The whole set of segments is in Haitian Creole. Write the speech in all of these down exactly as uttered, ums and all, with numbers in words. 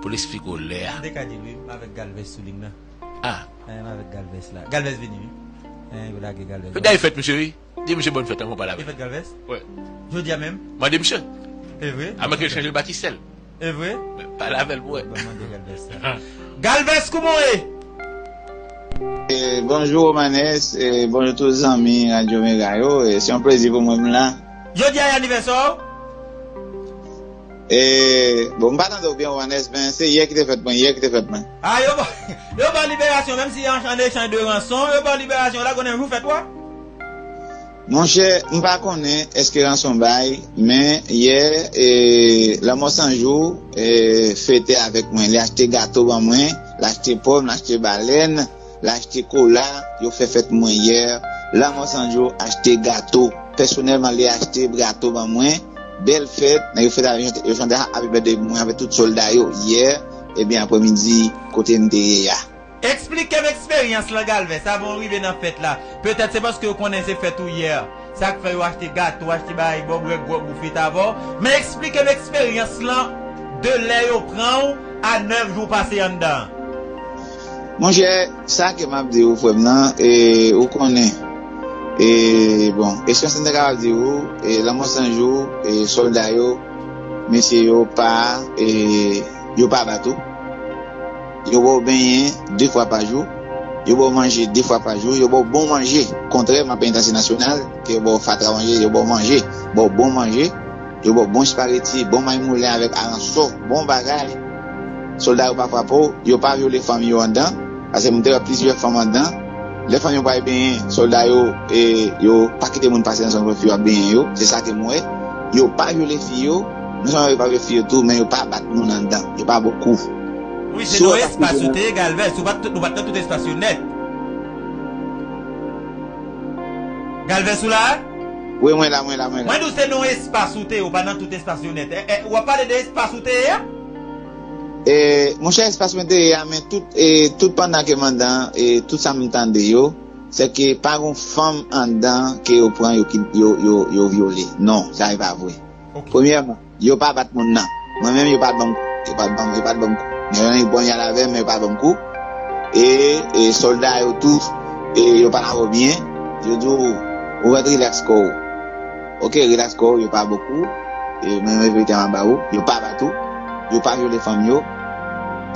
pou l eksplike w lè a. M te ka di l wi, m avèk Galvez sou liy nan. Ah. Eh, m avèk Galvez la. Galvez vini wi. Eh, yo lage Galvez. Fèt dayè fèt misye wi. Di misye bòn fèt ankò pale avè l. Fèt Galvez? Wi. Jodi a menm? Mande misye. E vre? A mwen ke l chanje l batistè l. E vre? Pale avè l pou wè. Ban mande Galvez sa. Galvez kouman w ye? E, bonjou Romanes, e, bonjou tout zanmi Radyo Mega yo. E, se yon plezi pou mwen m la. Jodi a e anivèsè w? E, bon, m pa tande w byen Romanes, men se yè ki te fèt mwen, yè ki te fèt mwen. A, yo ba, yo ba w liberasyon, menm si an, an echanj de ranson, yo ba w liberasyon, yo lage w nan jou fèt ou a? Monchè, m pa konnen èske ranson bay, men yè, e, Lanmò San Jou, e, fete avèk mwen. Li achte gato ban mwen, l achte pòm, l achte balèn, l achte kola, yo fè fèt mwen yè. Lanmò San Jou achte gato. Pèsonèlman, li achte gato ban mwen. Bèl fèt, nèg yo fete avèk, yo chante Happy Birthday pou mwen avèk tout sòlda yo yè, ebyen aprèmidi, kote m te ye a. Eksplike m eksperyans lan Galvez avan w rive nan fèt la. Petèt se paske yo konnen se fèt ou yè. Sa k fè yo achte gato, achte bagay ba w bwè gwòg ou fete avè w. Men eksplike m eksperyans lan de lè yo pran w a nèf jou w pase anndan an. Monchè, sa ke m ap di ou frè m nan, e, ou konnen. E, bon, eksperyans m te kapab di ou, e, Lanmò San Jou, e, sòlda yo, mesye yo pa, e, yo pa bat ou. Yo ba w benyen de fwa pa jou. Yo ba w manje de fwa pa jou. Yo ba w bon manje. Kontrèman a penitansye nasyonal, ke yo ba w fatra manje, yo ba w manje. Ba w bon manje. Yo ba w bon espageti, bon may moulen avèk aransò, bon bagay. Sòlda yo pa frape w, yo pa vyole fanm yo anndan. Paske m te wè plizyè fanm anndan. Lè fanm yo pral benyen, sòlda yo, e, yo pa kite moun pase nan zòn kote fi yo ap benyen yo. Se sa ke m wè. Yo pa vyole fi yo. Non sèlman yo pa vyole fi yo tou, men yo pa bat moun anndan. Yo pa ba w kou. Wi, se nan yon espas ou te ye, Galvez. Ou pa t, ou pa t nan tout espas yo nèt. Galvez ou la? Wi, mwen la, mwen la, mwen la. Mwen di w se nan yon espas ou te ye, ou pa nan tout espas yo nèt. E, e, w ap pale de espas ou te ye a? E, monchè, espas mwen te ye a, men tout, e, tout pandan ke m anndan, e, tout sa m tande yo, se ke pa gon fanm anndan ke yo pran, yo, yo, yo, yo vyole. Non, sa e pa vre. Premyèman, yo pa bat moun nan. Mwen menm, yo pa t ban m kou. Yo pa t ban m, yo pa t ban m kou. Men yo nan ponyal avè m, men yo pa ban m kou. E, e sòlda yo tou, e yo pale avè w byen. Yo di w, ou mèt rilaks kò w. Oke, rilaks kò w, yo pa ba w kou. E mwen menm, verite a m ap ba ou. Yo pa bat ou. Yo pa vyole fanm yo.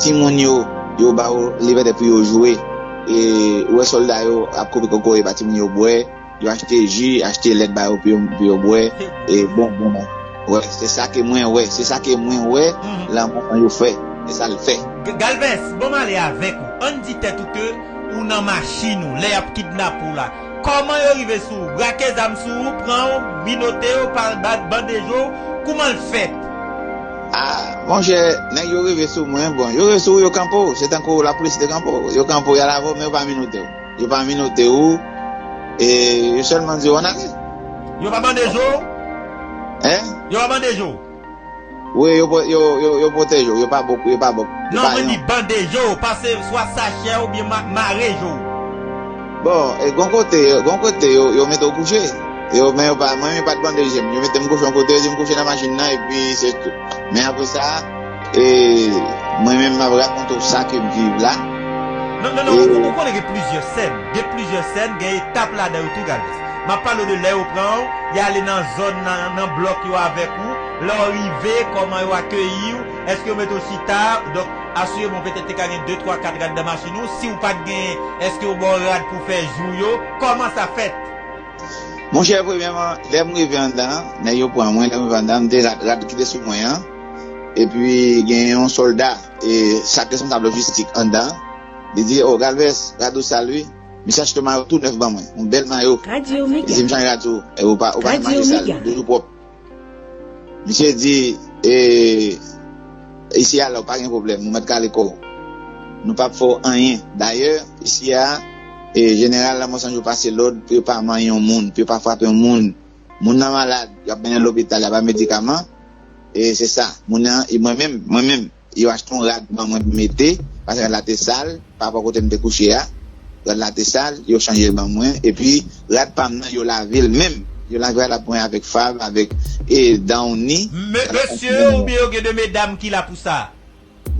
Timoun yo, yo ba yo libète pou yo jwe. E ou wè sòlda yo ap koupe kokoye ba timoun yo bwè. Yo achte ji, achte lèt ba yo pou yo, pou yo bwè, e bon, bon, bon. Wè, se sa ke mwen wè, se sa ke mwen wè, lanmò an yo fè, se sa l fè. Galvez, bon m ale avèk ou. Ann di tèt ou ke ou nan machin ou, lè y ap kidnape w la. Kòman yo rive sou ou, brake zam sou ou, pran w, minote w, pa, ba, bande je w, kouman l fèt? Ah, monchè, nèg yo rive sou mwen, bon, yo rive sou ou, yo kanpe w, se tankou lapolis te kanpe w, yo kanpe w, y al avè w, men yo pa minote w. Yo pa minote ou. E yo sèlman di w ann ale. Yo pa bande je w? Hein? Yo pa bande je w? Wi, yo, yo, yo, yo pwoteje w. Yo pa ba w kou, yo pa ba w kou. Non, mwen di bande je w, pase swa sachè oubyen ma, mare je w. Bon, e gon kote, gon kote yo, yo mete w kouche. Yo, men yo pa, mwen menm yo pa t bande je m. Yo mete m kouche yon kote, yo di m kouche nan machin nan, epi se tou. Men apre sa, e, mwen menm m ap rakonte w sa ke m viv la. Non, non, non, ou, ou konnen gen plizyè sèn. Gen plizyè sèn, gen etap ladan yo tou, Galvez. M ap pale w de lè yo pran w, y ale nan zòn, nan, nan blòk yo avèk ou. Lè w rive, kòman yo akeyi w? Èske yo mete w chita? Donk, asire m ou petèt te ka gen de, twa, kat rad nan machin ou. Si w pa t genyen, èske yo ba w rad pou fè jou yo? Kòman sa fèt? Monchè, premyèman, lè m rive anndan an, nèg yo pran mwen, lè m rive anndan an, m te rad, rad ki te sou mwen an. Epi gen yon sòlda, e, sa k responsab lojistik anndan an, li di, "O, Galvez, rad ou sal wi." Misye achte yon mayo tou nèf ban mwen, yon bèl mayo. Li di, "M chanje rad sou ou, e ou pa, ou pa gen mayo sal, ou toujou pwòp." Misye di, e, isi a la, ou pa gen pwoblèm, ou mèt kale kò w. Nou p ap fè w anyen. Dayè, isi a, e, jeneral Lanmò San Jou pase lòd pou yo pa manyen yon moun, pou yo pa frape yon moun. Moun nan malad, y ap mennen l lopital, y ap bay medikaman. E se sa, moun nan, e mwen menm, mwen menm, yo achte yon rad ban mwen pou m mete, paske rad la te sal, pa rapò kote m te kouche a. Rad la te sal, yo chanje l ban mwen. Epi, rad pa m nan, yo lave l menm. Yo lave rad la pou mwen avèk Fab, avèk, e, Downy. Mesye, oubyen yo gen de medam ki la pou sa?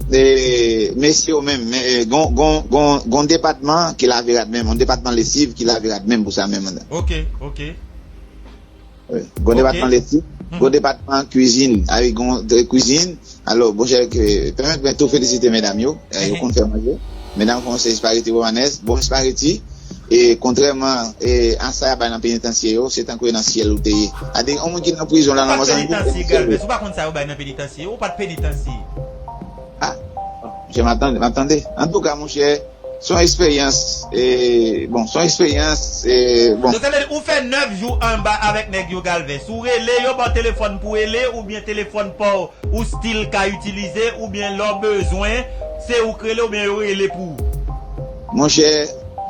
E, mesye yo menm, men, e, gon, gon, gon, gon depatman ki lave rad menm, yon depatman lesiv ki lave rad menm pou sa menm. Ok, ok. Wi. Gon depatman lesiv, gon depatman kwizin, avèk gon de kwizin. Alò, monchè, ke, pèmèt mwen tou felisite medam yo, e, yo konn fè manje. Medam fè yon seri espageti Romanes, bon espageti. E kontrèman, e, a sa y ap bay nan penitansye yo, se tankou e nan syèl ou te ye. Sètadi, yon moun ki nan prizon la, nan mòso, ou pa t penitansye, Galvez, ou pa konn sa yo bay nan penitansye, ou pa t penitansye. Ah, monchè, m ap tande, m ap tande. Antouka, monchè, se yon eksperyans, e, bon, se yon eksperyans, e, bon. Donk, sa vle di, ou fè nèf jou anba avèk nèg yo, Galvez. Ou rele, yo ba w telefòn pou w rele, oubyen telefòn pa w ou still ka itilize, oubyen lè w bezwen, se ou k rele oubyen yo rele pou ou? Monchè,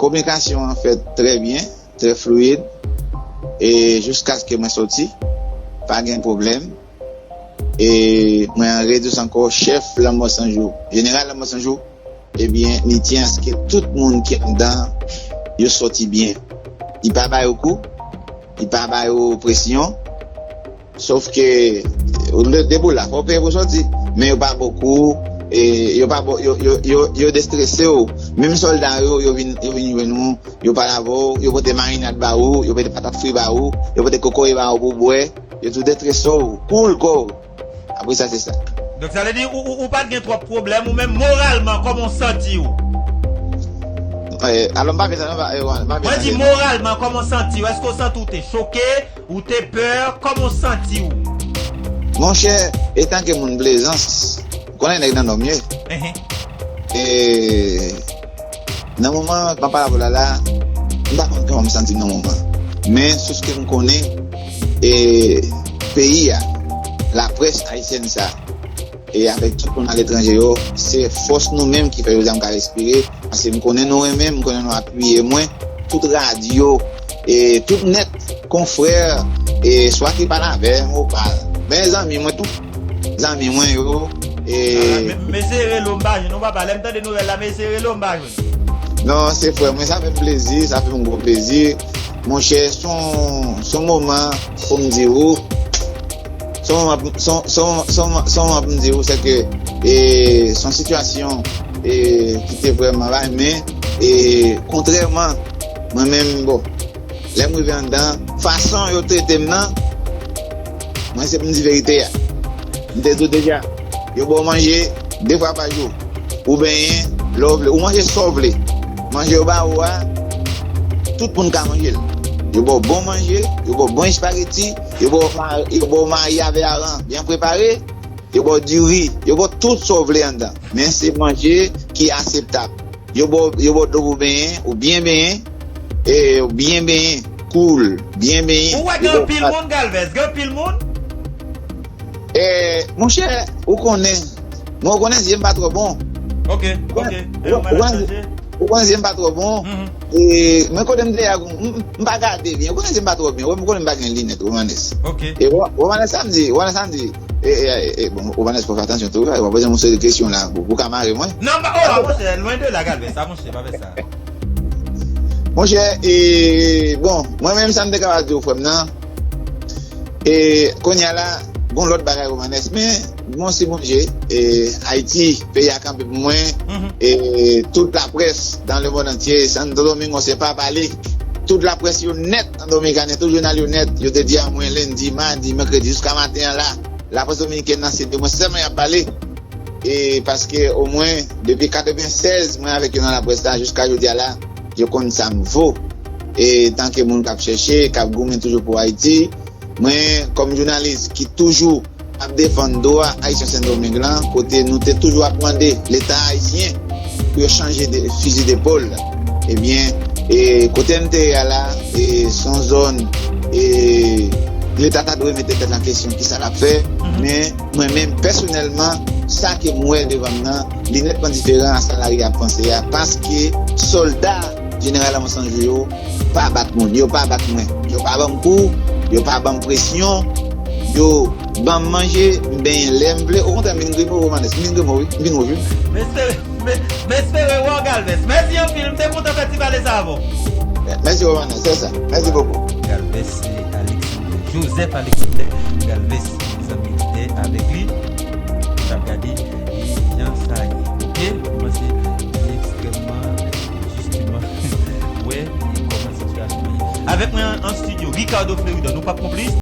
kominikasyon an fèt trè byen, trè fliyid, e jiskaske mwen soti, pa gen pwoblèm. E mwen an redis ankò, chèf Lanmò San Jou, jeneral Lanmò San Jou, ebyen, li tyen aske tout moun ki anndan yo soti byen. Li pa ba yo kou, li pa ba yo presyon. Sòf ke, ou le, depi w la, fò w peye pou w soti. Men yo pa ba w kou, e, yo pa ba w, yo, yo, yo, yo destrese w. Menm sòlda yo, yo vin, yo vin jwenn ou, yo pale avè w, yo pote marinad ba ou, yo pote patat fri ba ou, yo pote kokoye ba ou pou w bwè. Yo tou destrese w, koul kò w. Apre sa, se sa. Donk, sa vle di, ou, ou, ou pa t gen twòp pwoblèm, ou menm moralman, kòman w santi w? E, alò, m pa vin sa, non, m pa, e, m pa vin... Mwen di moralman, kòman w santi w? Èske w santi w te choke? Ou te pè, kòman w santi w? Monchè, etanke moun Plezans, ou konnen nèg nan nòm ye. Ehe. E nan moman m ap pale avè w la la, m pa konn kòman m santi m nan moman. Men, sou sa ke m konnen, e peyi a, laprès ayisyèn sa, e avèk tout moun aletranje yo, se fòs nou menm ki fè jodi a m ka respire, paske m konnen nou renmen m, m konnen nou apiye mwen, tout radyo, e tout nèt, konfrè, e swa ki pale avè m ou pa, men zanmi mwen tou, zanmi mwen yo, e... Ah, men, mesye rele w m pa jwenn, ou papa, lè m tande nouvèl la, mesye rele w m pa jwenn. Non, se frè mwen, sa fè m plezi, sa fè m gwo plezi. Monchè, se yon, se yon moman pou m di ou, se yon moman, se yon, se yon, se yon, se yon moman pou m di ou, se ke, e, se yon sitiyasyon, e, ki te vrèman bay, men, e, kontrèman, mwen menm, bon, lè m rive anndan, fason yo trete m nan, mwen se pou m di verite a. M te di w deja, yo ba w manje de fwa pa jou. Ou benyen lè w vle. Ou manje sa w vle. Manje yo ba ou a, tout moun ka manje l. Yo ba w bon manje, yo ba w bon espageti, yo ba w ma-, yo ba w mari avè aran byen prepare, yo ba w diri, yo ba w tout sa w vle anndan. Men se manje ki aseptab. Yo ba w, yo ba w dlo pou benyen, ou byen benyen, e, ou byen benyen, koul, byen benyen. Ou wè gen anpil moun, Galvez, gen anpil moun? E, monchè, ou konnen, mwen ou konnen zye m pa twò bon. Ok, ok. Ou konnen, ou konnen zye m pa twò bon. Mhm. E, mwen kote m te ye a, m, m pa gade byen. Ou konnen zye m pa twò byen. Ou konnen m pa gen linèt, Romanes. Ok. E, Ro-, Romanes sa m di, Romanes sa m di, e, e, e, e, bon, Romanes fò w fè atansyon tou, w ap poze m yon seri de kesyon la, pou, pou w ka mare mwen. Non, pa, oh, monchè, lwen de la, Galvez, sa, monchè, pa fè sa. Monchè, e, bon, mwen menm sa m te kapab di w, frè m nan, e, kounye a la, gon lòt bagay, Romanes, men, bon, si Bondye, e, Ayiti, peyi a kanpe pou mwen, mhm, e, tout laprès dans le monde entier, Santo Domingo, se pa pale, tout laprès yo nèt, Santo Domingo, tout jounal yo nèt, yo te di a mwen lendi, madi, mèkredi, jiska maten an la, laprès dominikèn nan, se de mwen sèlman y ap pale. E paske omwen, depi katrevennsèz, mwen avèk yo nan laprès la, jiska jodi a la, yo konn sa m vo. E tanke moun k ap chèche, k ap goumen toujou pou Ayiti, mwen, kòm jounalis ki toujou ap defann dwa Ayisyen Sendomeng lan, kote nou te toujou ap mande Leta ayisyen pou yo chanje de fizi depòl. Ebyen, e kote m te ye a la, e se yon zòn, e Leta ta dwe mete tèt la kesyon kisa l ap fè, mhm, men mwen menm pèsonèlman, sa ke m wè devan m nan, li nètman diferan a sa lari a panse a, paske sòlda Jeneral Lanmò San Jou yo pa bat moun, yo pa bat mwen, yo pa ban m kou, yo pa ban m presyon, yo ban m manje, m benyen lè m vle, okontrè, m vin grimo, Romanes, m vin grimo, wi, m vin wouj, wi. M espere, m, m espere wè w, Galvez. Mèsi anpil, m te kontan fè ti pale sa avè w. Mèsi, Romanes, se sa. Mèsi bokou. Galvez, se Alexander, Joseph Alexander Galvez, mezanmi, ki te avèk li. N ap gade, e, jan sa Avèk mwen an, an studio, Ricardo Fleuridor, nou p ap konplis.